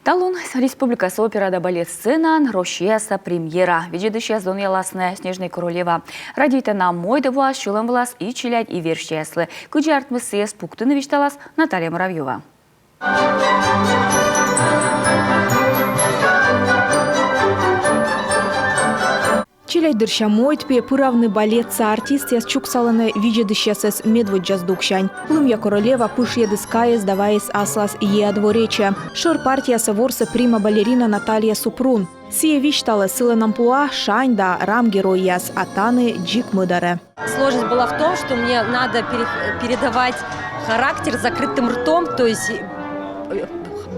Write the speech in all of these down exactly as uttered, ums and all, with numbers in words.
Талун республикаса опера да балет сценаын Россияса премьера. Видзӧдысьяс донъяласны «Снежная королева». Радейтана мойд воас сьӧлӧм вылас и челядь, и верстьӧяслы. Кыдзи артмис сійӧс пуктыны, висьталас Наталья Муравьёва. Челядьдырся мойд пиӧ пыравны балетса. Артистъяс чуксалӧны видзӧдысьясӧс медводдза здуксянь. «Лымъя королева» пышйӧдіс кайӧс да вайис аслас йиа дворечӧ. Шӧр партиясӧ ворсӧ прима-балерина Наталья Супрун. Сійӧ висьталӧ, сылӧн амплуа — шань да рам геройяс, а тані дзик мӧдарӧ. Сложность была в том, что мне надо пере-, передавать характер закрытым ртом, то есть, э,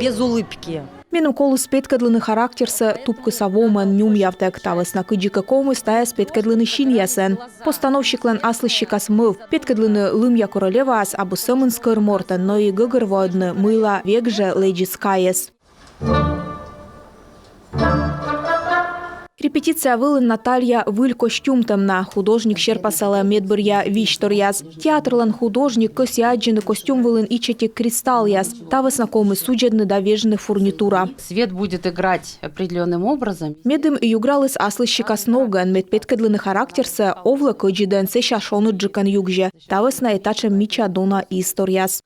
без улыбки. Меным коліс петкӧдлыны характерсӧ тупкӧса вомӧн, нюмъявтӧг. Та вӧсна кыдзикӧ ковмис тайӧс петкӧдлыны синъясӧн. Постановщиклӧн аслыссикас мӧв: петкӧдлыны «Лымъя королеваас» абу сӧмын скӧр мортӧн, но и гӧгӧрвоӧдны, мыйла век жӧ лэдзис кайӧс. Репетиция вылын Наталья выль костюмтӧм на. Художник серпасалӧ медбӧръя визьторъяс. Театрлӧн художник кӧсйӧ аддзыны костюм вылын ичӧтик кристаллъяс. Та вӧсна ковмис судзӧдны да вежны фурнитура. Свет будет играть определённым образом. Медым юграліс аслыссикас ногӧн, мед петкӧдлыны характерсӧ овлӧ кӧдзыдӧн, сэсся шоныдджыкӧн югзьӧ. Та вӧсна и татшӧм мича дона изторъяс.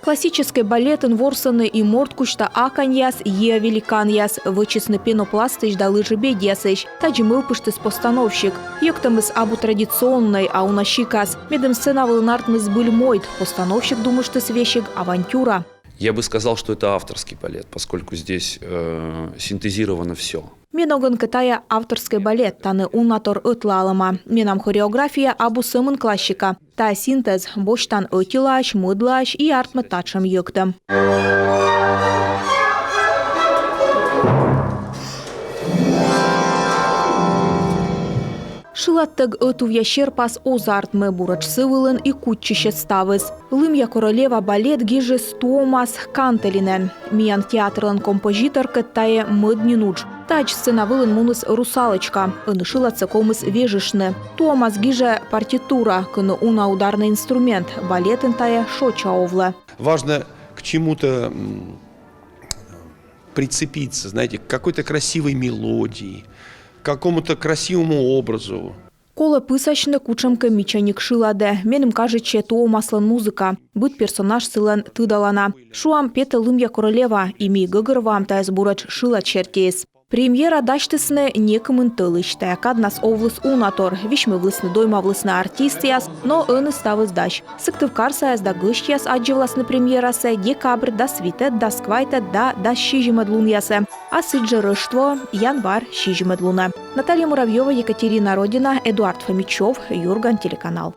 Классическӧй балетын ворсӧны и морт кузьта аканьяс, йиа великанъяс, вӧчисны пенопластысь да лыжебегъясысь. Тадзи мӧвпыштіс постановщик. Йӧктӧмыс абу традиционнӧй, а уна сикас. Медым сцена вылын артмис збыль мойд, постановщик думыштіс весиг авантюра. Я бы сказал, что это авторский балет, поскольку здесь, э, синтезировано всё. Ме ногӧн кӧ, тайӧ авторскӧй балет, тані унатор ӧтлаалӧма. Менам хореография абу сӧмын классика. Тайӧ синтез: босьтан ӧтилаысь, мӧдлаысь и артмӧ татшӧм йӧктӧм. Шыладтӧг ӧтувъя серпас оз артмы, буретш сы вылын и кутчысьӧ ставыс. «Лымъя королева» балет гижис Туомас Кантелинӧн. Миян театрлӧн композиторкӧд тайӧ мӧд нин удж. Тадз сцена вылын муніс «Русалочка». Ӧні шыладсӧ ковмис вежыштны. Туомас гижӧ партитура, кӧні уна ударнӧй инструмент. Балетын тайӧ шоча овлӧ. Важно к чему-то, м, прицепиться, знаете, к какой-то красивой мелодии, к какому-то красивому образу. Колӧ пысасьны кутшӧмкӧ мичаник шыладӧ. Меным кажитчӧ, Туомаслӧн музыка. Быд персонаж сылӧн тыдалана. Шуам, петӧ «Лымъя королева», и ми гӧгӧрвоам тайӧс буретш шылад сертиыс. Премьера дасьтісны некымын тӧлысь. Тайӧ каднас овліс унатор. Висьмывлісны, доймавлісны артистъяс, но ӧні ставыс дась. Сыктывкарсаяс да гӧсьтъяс аддзывласны премьерасӧ декабрь дас витӧд, дас квайтӧд да дас сизимӧд лунъясӧ, а сідзжӧ Рӧштво, январь сизимӧд лунӧ. Наталья Муравьёва, Екатерина Родина, Эдуард Фомичёв, «Юрган» телеканал.